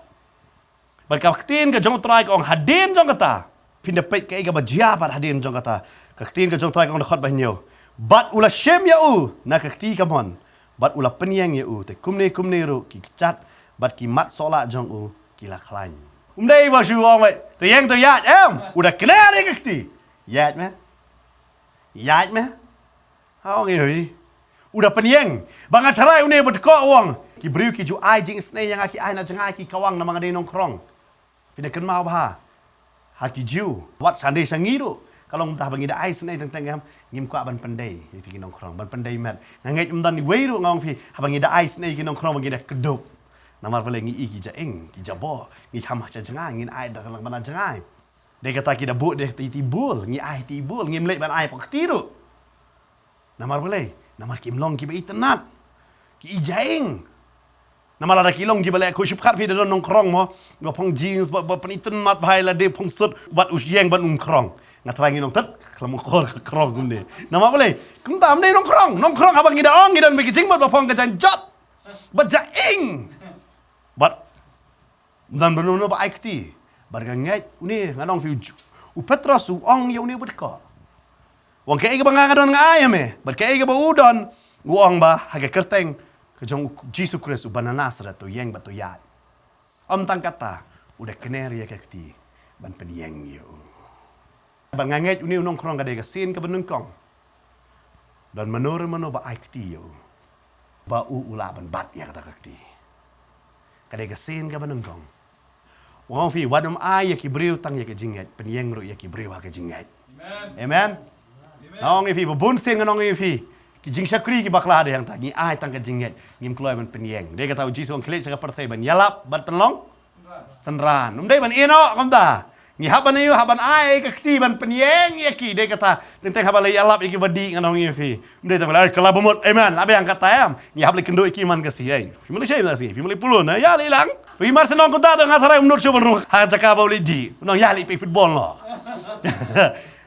Bad ka ktien ka jong u Trai ka ong hadien jong kata. Phin da peit kaei kaba jia pat hadien jong kata. Ka ktien ka jong u Trai ka ong, dkhot ba hynñiew, bad u la shim ïa u na ka kti kamon, bad u la pynïeng ïa u, te kumne kumne ruh ki kjat bad ki mat sohlah jong u ki la khlaiñ. Um dei ba shu ong beit, to ïeng to ïaid, em. U da kner ïa ka kti. Ïaid me. Ïaid me. Ha, ong ïa u, u da pynïeng. Ba nga tharai une ba dkoh u ong, ki briew ki ju ai jingisynei ïa nga, ki ai na jngai ki kawang namar nga dei nongkhrong. Phin da kynmaw bha ha ki Jiw, wat shane sha ngi ruh. Ka long ta haba ngi da ai snei teng teng em, ngim kwah ban pyndei ïa ki nongkhrong, ban pyndei met. Nga ngeit ym don iwei ruh, nga ong phi, haba ngi da ai snei ki nongkhrong ba ngi da kdup. Namar balei? Ngi i ki ja ing, ki ja boh, ngi kham ha ja jngai, ngin ai da ka lang ban jngai. Dei kata ki da buh, dei ti ti bul, ngi ai ti bul, ngim leh ban ai pok ti ruh. Namar balei? Namar kim long kiba itynnad, ki i ja ing. Namar lada ki long kiba leh khuid, shu pyrkhat phi, da don nongkhrong mo, ba phong jeans, ba, ba pynitynnad bha ïa lade, phong suit, bad u ïeng bad u nongkhrong. Nga trai ngi nong tet khlem ong khor ka khrong kumne. Namar balei? Kumta ym dei nongkhrong. Nongkhrong haba ngi da ong, ngi don bad ki jingmut ba phong ka jaiñ jot, ba ja ing, bad ym don ba no no ba ai kti. Bad nga ngeit une, nga ong phi, u Ju-, u Petros u ong ïa une u bad ko, u ong, kaei kaba nga nga don nga ai ha me. Bad kaei kaba u don, u ong ba ha ka kyrteng ka jong u Jisu Khrist uba na Nasareth, to ïeng bad to ïaid. Ym tang kata, u da kner ïa ka kti ban pynïeng ïa u. Bad nga ngeit une u nongkhrong ka dei ka sien kaba nyngkong, don mano re mano ba ai kti ïa u, ba u u lah ban bat ïa kata ka kti. Ka dei ka sien kaba nyngkong. Ong phi, wat ym ai ïa ki briew tang ïa ka jingngeit, pynïeng ruh ïa ki briew ha ka jingngeit. Amen. Nga ong ïa phi, ba bun sien nga ong ïa phi, ki jingshakri ki bakla dei hangta, ngi ai tang ka jingngeit, ngim kloi ban pynïeng. Dei kata u Jisu u ong, khie leit sha ka pyrthei ban ïalap bad pynlong synran. Ym dei ban ïehnoh kumta. Ngi hap ban ïoh, hap ban ai ka kti ban pynïeng ïa ki. Dei kata, teng teng haba la ïalap ïa ki ba dih, ngan ong ïa phi, ym dei tang ba la, ai, kylla ba mut, amen, la biang kata em. Ngi hap leit kynduh ïa ki man ka sngi, ai, phi mut leit shai man ka sngi, phi mut leit pulun, eh, ïa leit lang. Phi mar shen nong kumta, to nga tharai um nud shuh ban rung ha jaka ba u leit dih, nong ïa leit peit football noh.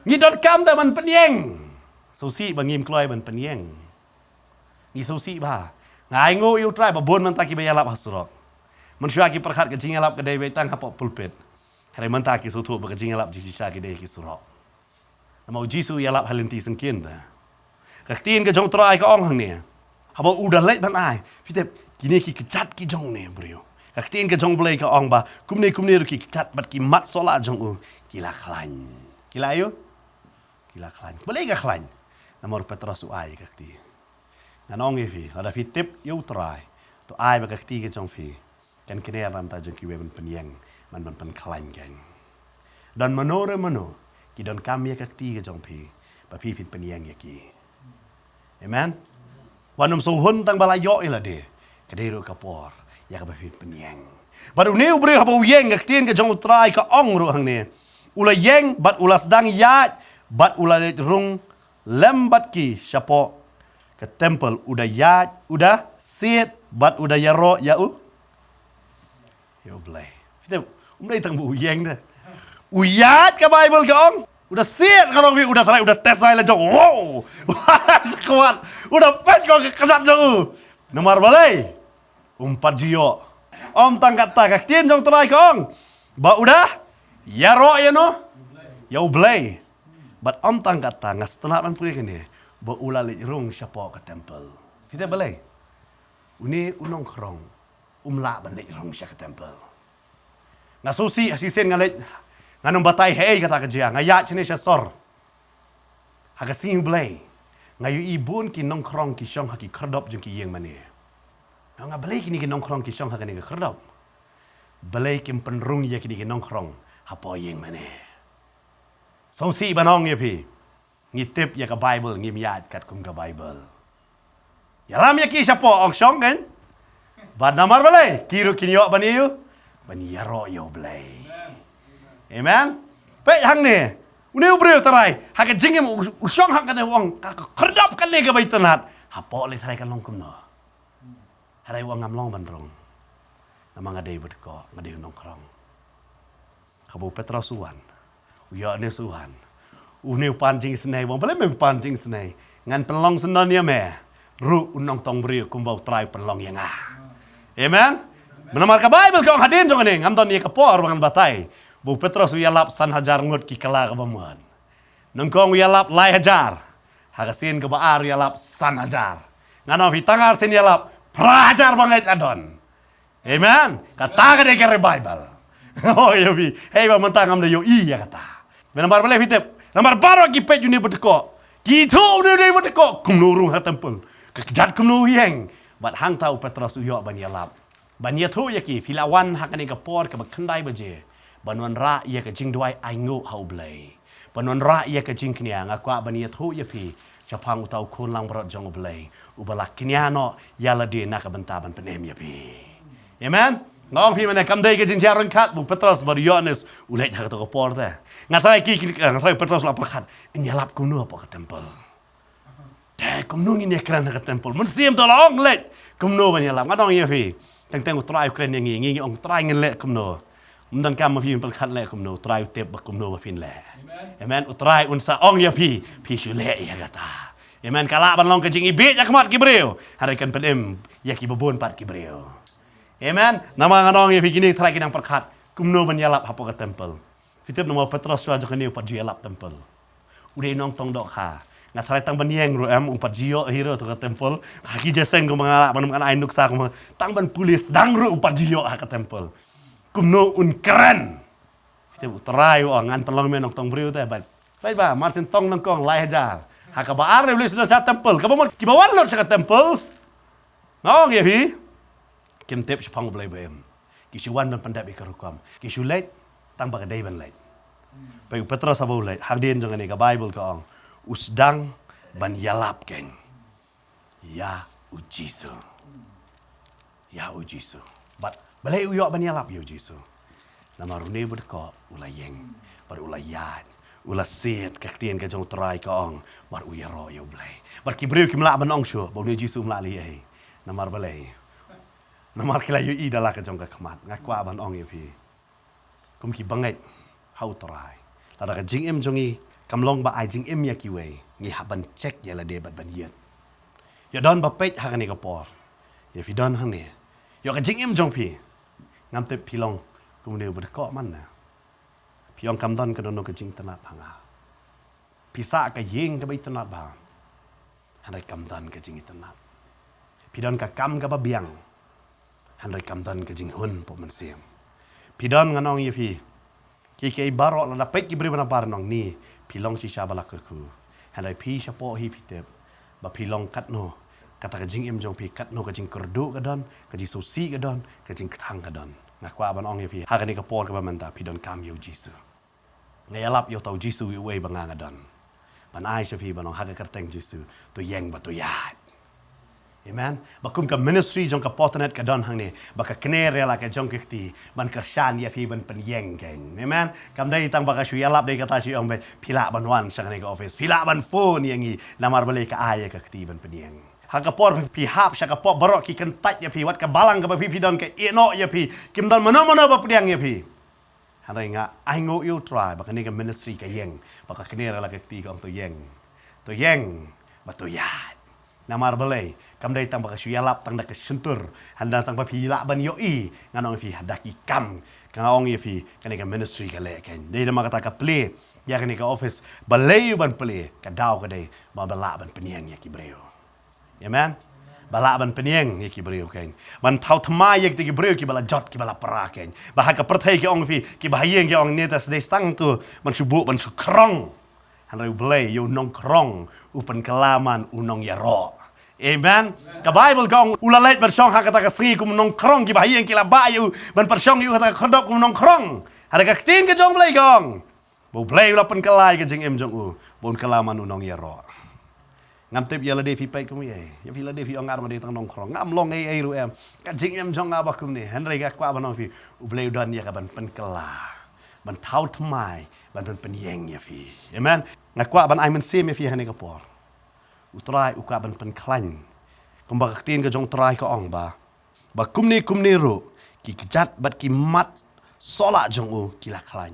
Ngi donkam da ban pynïeng. Sngewsih ba ngim kloi ban pynïeng. Ngi sngewsih bha. Nga ainguh ïa u Trai ba bun mynta kiba ïalap ha surok. Mynshuwa ki pyrkhat ka jingïalap ka dei beit tang hapoh pulpit. Hynrei mynta ki sngewthuh ba ka jingïalap jingshisha ka dei ha ki surok. Namar u Jisu u ïalap ha lynti syngkien te. Ka ktien ka jong u Trai ka ong hangne, haba u da leit ban ai, phi tip, kine ki kjat ki jong une u briew. Ka ktien ka jong u Blei ka ong ba kumne kumne ruh ki kjat bad ki mat sohlah jong u ki la khlaiñ. Ki la ïoh? Ki la khlaiñ. Balei ka khlaiñ? Namar u Petros u ai ka kti. Ngan ong ïa phi, lada phi tip ïa u Trai, to ai ba ka kti ka jong phi kan kner na ka bynta jong kiwei ban pynïeng, ban, ban pynkhlaiñ kein. Don mano re mano ki donkam ïa ka kti ka jong phi, ba phi phin pynïeng ïa ki. Amen. Wat nym sngewhun tang ba la ïoh ïa lade. Ka dei ruh ka por ïa kaba phin pynïeng. Bad une u briew haba u ïeng, ka ktien ka jong u Trai ka ong ruh hangne, u la ïeng bad u la sdang ïaid bad u la leit rung lem bad ki shapoh ka temple. U da ïaid, u da sied bad u da ïaroh ïa u, ïa u Blei. Phi tip, um dei tang ba u ïeng te. U ïaid, ka Baibl ka ong, u da sied, ka ong phi, u da tharai, u da test ïa la jong. Wow! Shakwat. U da peit ko ka kjat jong u. Namar balei? Um pat ju ïoh. Ym tang kata, ka ktien jong u Trai ka ong ba u da ïaroh ïa no? Ïa u Blei. Bad ym tang kata, nga sngewtynnat ban pule kane, ba u la leit rung shapoh ka temple. Phi tip balei? Une u nongkhrong um lah ban leit rung sha ka temple. Nga sngewsih, ha shisien nga leit, ngan ym batai haei kata ka jia, nga ïaid shane sha sor. Ha ka sngi U Blei, nga ïohi bun ki nongkhrong ki shong ha ki khyrdop jong ki ïing mane. Nga ong, balei kine ki nongkhrong ki shong ha kane ka khyrdop? Balei kim pynrung ïa kine ki nongkhrong hapoh ïing mane? Sngewsih ban ong ïa phi, ngi tip ïa ka Baibl, ngim ïaid katkum ka Baibl. Ïalam ïa ki shapoh, ong shong kein. Bad namar balei? Ki ruh kin ïoh ban ïa u, ban ïaroh ïa U Blei. Amen. Peit hangne, une u briew trai, ha ka jingim u, u shong ha kane, u ong, ka, ka khyrdop kane kaba itynnad. Hapoh lei trai kan long kumno? Hynrei u ong, ngam long ban rung. Namar nga dei u bad ko, nga dei u nongkhrong. Haba u Petros u wan, u Ïoannis u wan, une u pan jingisynei, u ong, balei me pan jingisynei? Ngan pynlong syndon ïa me ruh u nongtong briew kumba u Trai u pynlong ïa nga. Amen. Namar ka Baibl ka ong hadien jong kane, ngam don ïa ka por ba ngan batai, ba u Petros u ïalap san hajar ngut ki kylla kaba mon. Nyngkong u ïalap lai hajar. Ha ka sien kaba ar u ïalap san hajar. Ngan ong phi, tang ar sien ïalap, phra hajar bangeit la don. Amen. Kata ka dei ka revival. Oh, ïa phi. Hei, ba mynta ngam da ïohi ïa kata. Namar balei phi tip? Namar baroh ki peit une u ba dkoh. Ki ithuh une u dei u ba dkoh. Kumno u rung ha temple? Ka kjat kumno u ïeng? Bad hangta u Petros u ïoh ban ïalap, ban ïathuh ïa ki, phi la wan ha kane ka por kaba khyndai baje ban wanrah ïa ka jingduwai ainguh ha U Blei. ban wanrah ïa ka jingkñia, nga kwah ban ïathuh ïa phi shaphang uta u khun langbrot jong U Blei uba la kñia noh ïa lade na ka bynta ban pynim ïa phi. Amen. Nga ong phi mynne kam dei ka jingjia ryngkat ba u Petros bad u Ïoannis u leit ha kato ka por te. Nga tharai ki, ki nga tharai u Petros u la pyrkhat, ngin ïalap kumno hapoh ka temple. Te kumno ngin ïakren ha ka temple? Mynsiem to la ong leit. Kumno ban ïalap? Nga ong ïa phi, teng teng U Trai u kren ïa ngi, ngi ngi ong, Trai, ngin leh kumno? Ym donkam ma phi pyrkhat leh kumno, U Trai u tip ba kumno ba phin leh. Amen. U Trai un sa ong ïa phi, phi shu leh ïa kata. Amen. Ka lah ban long ka jingbieit ha khmat ki briew, hynrei kan pynim ïa ki babun pat ki briew. Amen. Namar nga ong ïa phi, kine trai ki nang pyrkhat kumno ban ïalap hapoh ka temple. Phi tip namar u Petros shuwa jong kane u pat ju ïalap temple. U dei nongtong dohkha. Nga tharai tang ban ïeng ruh em, um pat ju ïoh hi ruh ha ka temple. Ha ki jingïaseng kumba nga lah ban, ban ai nuksa kumba, tang ban pule sdang ruh um pat ju ïoh ha ka temple. Kumno un kren? Phi tip U Trai u ong, ngan pynlong me nongtong briew te, bad, bad ba mar shen tong nyngkong lai hajar. Ha kaba ar leh u leit sdang sha temple. Kaba mut kiba wan lut sha ka temple, nga ong ïa phi, kim tip shaphang U Blei ba im. Ki shu wan ban pyndep ïa ka rukom. Ki shu leit tang ba ka dei ban leit. Peit u Petros haba u leit, hadien jong kane ka Baibl ka ong, u sdang ban ïalap keiñ ïa U Jisu. Ïa U Jisu. Bad balei u ïoh ban ïalap ïa U Jisu? Namar une u ba dkoh u la ïeng, bad u la ïaid, u la siat ka ktien ka jong U Trai ka ong, bad u ïaroh ïa U Blei. Bad ki briew kim lah ban ong shuh ba une U Jisu um lah leh ei. Namar balei? Namar ki la ïohi da la ka jong ka khmat. Nga kwah ban ong ïa phi, kum ki bangeit ha U Trai, lada ka jingim jong ngi kam long ba ai jingim ïa kiwei, ngi hap ban check ïa lade bad ban ïeit. Ïoh don ba peit ha kane ka por, ïa phi don hangne, ïoh ka jingim jong phi, ngam tip phi long kum une u ba dkoh man na. Phi ong kam don ka dohnud ka jingtynnat ha nga. Phi sah ka ïing kaba itynnat bha, hynrei kam don ka jingitynnat. Phi don ka kam kaba biang, hynrei kam don ka jinghun hapoh mynsiem. Phi don, ngan ong ïa phi, kiei kiei baroh, lada peit ki briew ba nabar nongni, phi long shisha ba la kyrkhu. Hynrei phi shapoh hi phi tip ba phi long katno, kata ka jingim jong phi, katno ka jingkyrduh ka don, ka jingsngewsih ka don, ka jingkthang ka don. Nga kwah ban ong ïa phi ha kane ka por kaba mynta, phi donkam ïa U Jisu. Nga ïalap ïa uta U Jisu uwei uwei ba nga nga don, ban ai sha phi, ban ong ha ka kyrteng Jisu, to ïeng bad to ïaid. Amen. Ba kum ka ministry jong ka Potternet ka don hangne, ba ka kner ïa la ka jong ka kti ban kyrshan ïa phi ban pynïeng keiñ. Amen. Kam dei tang ba ka shu ïalap, dei kata shu ong ba phi lah ban wan sha kane ka office, phi lah ban phone ïa ngi, namar balei, ka ai ïa ka kti ban pynïeng. Ha ka por phi hap sha ka pop, baroh ki kyntait ïa phi, wat ka balang kaba phi phi don ka ïehnoh ïa phi, kim don mano mano ba pdiang ïa phi. Hynrei nga ainguh ïa U Trai ba kane ka ministry ka ïeng, ba ka kner ïa la ka kti ka ong to ïeng, to ïeng bad to ïaid. Namar balei? Kam dei tang ba ka shu ïalap tang da ka shyntur, hynrei tang ba phi lah ban ïohi, ngan ong ïa phi, ha da ki kam, ka nga ong ïa phi, kane ka ministry ka leh keiñ. Dei namar kata ka plie ïa kane ka office, balei u ban plie? Ka daw ka dei ba ba lah ban pynïeng ïa ki briew. Amen. Ba lah ban pynïeng ïa ki briew keiñ, ban thaw thymmai ïa kita ki briew kiba la jot, kiba la pra keiñ. Ba ha ka pyrthei ki ong ïa phi, kiba ha ïing ki ong, ne ta sdei stang tu ban shu buh ban shu khrong. Hynrei U Blei ïa u nongkhrong u pynkylla man u nongïaroh. Amen. Ka Baibl ka ong u la leit ban shong ha kata ka sngi kum u nongkhrong, kiba ha ïing ki la bah ïa u ban pyrshong ïa u ha kata ka khyrdop kum u nongkhrong. Hynrei ka ktien ka jong U Blei ka ong ba U Blei u la pynkylla ïa ka jingim jong u, ba un kylla man u nongïaroh. Ngam tip ïa lade phi peit kum ei, ïa phi lade phi ong nga ruh nga dei tang nongkhrong, ngam long ei ei ruh em. Ka jingim jong nga ba kumne, hynrei nga kwah ban ong ïa phi, U Blei u don ïa ka ban pynkylla, ban thaw thymmai, ban pyn, pynïeng ïa phi. Amen. Nga kwah ban ai mynsiem ïa phi ha kane ka por. U Trai u kwah ban pynkhlaiñ. Kumba ka ktien ka jong U Trai ka ong ba, ba kumne kumne ruh ki kjat bad ki mat sohlah jong u ki la khlaiñ.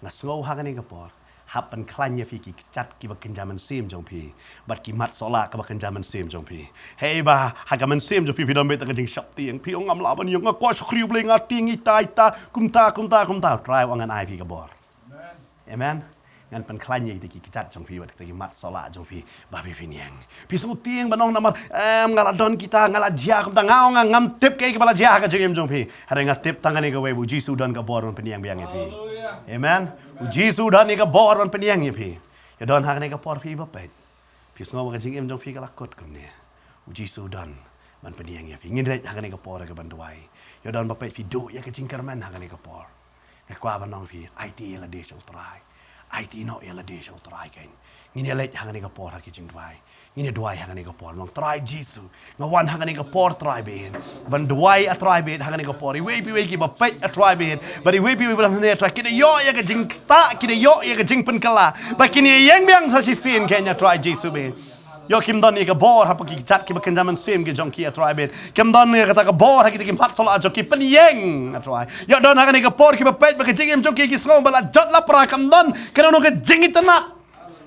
Nga sngew ha kane ka por, hap pynkhlaiñ ïa phi ki kjat kiba kynja mynsiem jong phi, bad ki mat sohlah kaba kynja mynsiem jong phi. Hei ba ha ka mynsiem jong phi phi don beit tang ka jingsheptieng, phi ong ngam lah ban ïeng, nga kwah shakri U Blei, nga tieng ita ita, kumta kumta kumta. U Trai u ong ngan ai phi ka bor. Amen. Ngan pynkhlaiñ ïa kita ki kjat jong phi bad kita ki mat sohlah jong phi ba phi phin ïeng. Phi sngewtieng ban ong namar, em, nga la don kita, nga la jia kumta, nga ong nga ngam tip kaei kaba la jia ha ka jingim jong phi. Hynrei nga tip tang kane kawei, ba U Jisu u don ka bor ban pynïeng biang ïa phi. Hallelujah. Amen. U Jisu u don ïa ka bor ban pynïeng ïa phi. Ïa don ha kane ka por phi ba peit, phi sngew ba ka jingim jong phi ka la kut kumne, U Jisu u don ban pynïeng ïa phi. Ngin leit ha kane ka por ïa ka ban duwai. Ïa don ba peit phi duh ïa ka jingkyrmen ha kane ka por. Nga kwah ban ong ïa phi, aiti ïa lade sha U Trai. Aiti noh ïa lade sha u Trai kein. Ngin ïa leit ha kane ka por ha ki jingduwai. Ngin ïa duwai ha kane ka por. Nong Trai Jisu, nga wan ha kane ka por Trai Blei. Ban duwai A Trai Blei ha kane ka por. Iwei pa iwei kiba peit A Trai Blei, bad iwei pa iwei ba don hangne A Trai, kin ïoh ïa ka jingktah, kin ïoh ïa ka jingpynkylla, ba kin ïeng biang sa shisien kein A Trai Jisu Blei. Ïoh kim don ïa ka bor hapoh ki kjat kiba kynja mynsiem ki jong ki A Trai Blei. Kim don ïa kata ka bor ha kita ki mat sola jong ki, pynïeng A Trai. Ïoh don ha kane ka por kiba peit ba ka jingim jong ki ki sngew ba la jot la pra, kam don kano kano ka jingitynnad.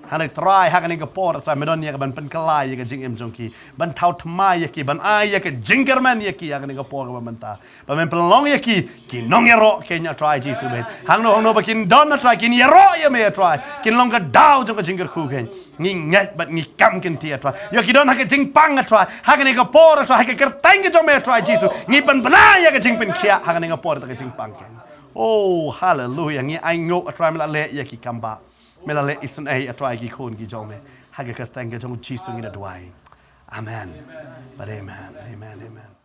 Hynrei Trai ha kane ka por Trai me don ïa ka ban pynkylla ïa ka jingim jong ki, ban thaw thymmai ïa ki, ban ai ïa ka jingkyrmen ïa ki ha kane ka por kaba mynta. Ba men pynlong ïa ki ki nongïaroh kein A Trai Jisu Blei. Hangno hangno ba kin don A Trai, kin ïaroh ïa me A Trai, kin long ka daw jong ka jingkyrkhu kein. Ngi ngeit bad ngi kam kynti A Trai. Ïoh ki don ha ka jingpang A Trai, ha kane ka por A Trai, ha ka kyrteng ka jong me A Trai Jisu, ngi pynbna ïa ka jingpynkhiah ha kane ka por, ha ka jingpang kein. Oh haleluya, ngi ainguh A Trai me la leh ïa ki kam ba, me la leh isynei A Trai ki khun ki jong me. Ha ka kyrteng ka jong Jisu ngi da duwai. Amen. Bad amen. Amen. Amen.